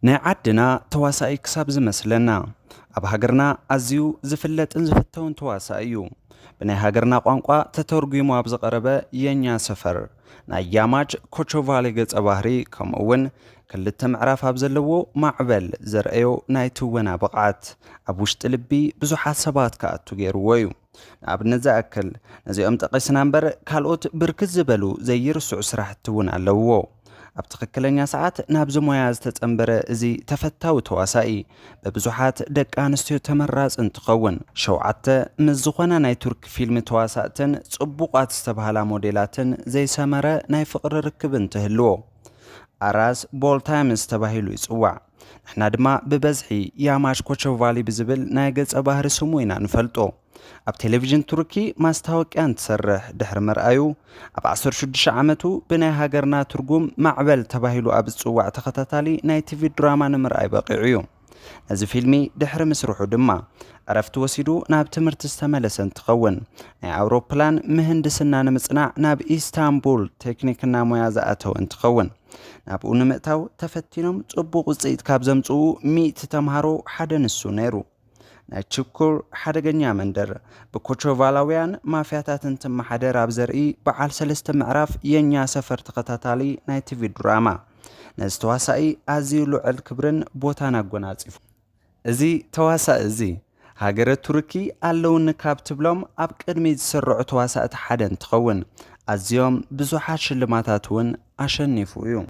ናይ ዓድና ተዋሳኢ ክሳብ ዝመስለና፣ ኣብ ሃገርና ኣዝዩ ዝፍለጥን ዝፍተውን ተዋሳኢ እዩ። ብናይ ሃገርና ቋንቋ ተተርጒሙ ኣብ ዝቐረበ የኛ ሰፈር፣ ናይ ያማች ኮቾቫሊ ገጸ ባህሪ፣ ከምኡ እውን ክልተ ምዕራፍ ኣብ ዘለዎ ማዕበል ዘርእዮ ናይ ትወና ብቕዓት፣ ኣብ ውሽጢ ልቢ ብዙሓት ሰባት ክኣቱ ገይርዎ እዩ። ንኣብነት ዝኣክል፣ ነዚኦም ጠቒስና እምበር፣ ካልኦት ብርክት ዝበሉ ዘይርስዑ ስራሕቲ እውን ኣለውዎ። ኣብ ትኽክለኛ ሰዓት ናብዚ ሞያ ዝተጸንበረ እዚ ተፈታዊ ተዋሳኢ፣ ብብዙሓት ደቂ ኣንስትዮ ተመራጺ እንትኸውን፣ ሸውዓተ ምስ ዝኾና ናይ ቱርክ ፊልም ተዋሳእትን ጽቡቓት ዝተባህላ ሞዴላትን ዘይሰመረ ናይ ፍቕሪ ርክብ እንትህልዎ፣ ኣራስ ቦልታይምስ ተባሂሉ ይጽዋዕ። ንሕና ድማ ብበዝሒ ያማች ኮቾቫሊ ብዝብል ናይ ገጸ ባህሪ ስሙ ኢና ንፈልጦ። ኣብ ቴሌቪዥን ቱርኪ ማስታወቅያ እንትሰርሕ ድሕሪ ምርኣዩ፣ ኣብ ዓሰርተ ሽዱሽተ ዓመቱ ብናይ ሃገርና ትርጉም ማዕበል ተባሂሉ ኣብ ዝጽዋዕ ተኸታታሊ ናይ ቲቪ ድራማ ንምርኣይ በቒዑ እዩ። ነዚ ፊልሚ ድሕሪ ምስርሑ ድማ ዕረፍቲ ወሲዱ ናብ ትምህርቲ ዝተመለሰ እንትኸውን፣ ናይ ኣውሮፕላን ምህንድስና ንምጽናዕ ናብ ኢስታንቡል ቴክኒክና ሞያ ዝኣተወ እንትኸውን፣ ናብኡ ንምእታው ተፈቲኖም ጽቡቕ ውጽኢት ካብ ዘምጽኡ ሚእቲ ተምሃሮ ሓደ ንሱ ነይሩ። ናይ ችኩር ሓደገኛ መንደር፣ ብኮቾቫላውያን ማፍያታት እንትመሓደር ኣብ ዘርኢ በዓል ሰለስተ ምዕራፍ የኛ ሰፈር ተኸታታሊ ናይ ቲቪ ድራማ፣ ነዚ ተዋሳኢ ኣዝዩ ልዑል ክብርን ቦታን ኣጎናጺፉ። እዚ ተዋሳኢ እዚ፣ ሃገረ ቱርኪ ኣለውኒ ካብ ትብሎም ኣብ ቅድሚት ዝስርዑ ተዋሳእቲ ሓደ እንትኸውን፣ ኣዝዮም ብዙሓት ሽልማታት እውን ኣሸኒፉ እዩ።